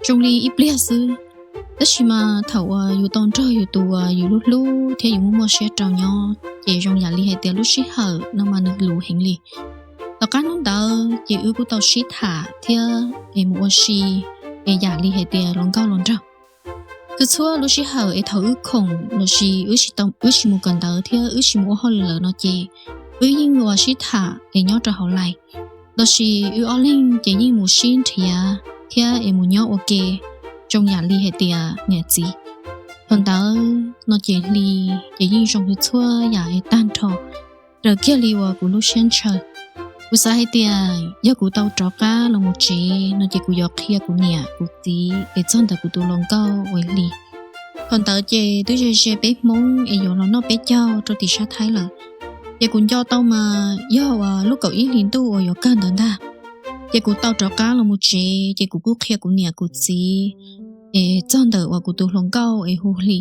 zoo li ib pliag xwb. Tab sis mas thaum uas yus tau nrog yus tus uas yus hlub hlub thiab yus muaj muaj siab rau nyob ces zoo yam li hais tias lub sij hawm no mas nws luv heev li. Tom qab hnub ntawd ces wb kuj tau sib tham thiab es mus ua si es yam li hais tias hluas nkauj hluas nraug. Txhua txhua lub sij hawm es thaum wb khoom lossis wb tsis mus kawm ntawv thiab wb tsis mus ua hauj lwm lawm no ces wb yeej ua sib tham es nyob rau hauv lais, lossis wb ob leeg ces yeej mus sib nrhiav thiab es mus nyob ua ke zoo yam li hais tias niam txiv. Thaum ntawd no ces Hli ces yeej zoo li txhua yam es tag nrho, raws kiag li uas kuv lub siab ntshaw. Kuv xav hais tias yog kuv tau rov qab los mus tsev no ces kuv yuav qhia kuv niam kuv txiv es txog ntawm kuv tus hluas nkauj uas Hli. Thaum ntawd ces twb ze ze peb Hmoob es yuav los noj peb caug rau tim sab Thaib lawm. Ces kuv nco tau mas yog uas lub kaum ib hlis ntuj uas yuav kawg ntawd ntag. Ces kuv tau rov qab los mus tsev ces kuv kuj qhia kuv niam kuv txiv es txog ntawm uas kuv tus hluas nkauj es hu Hli.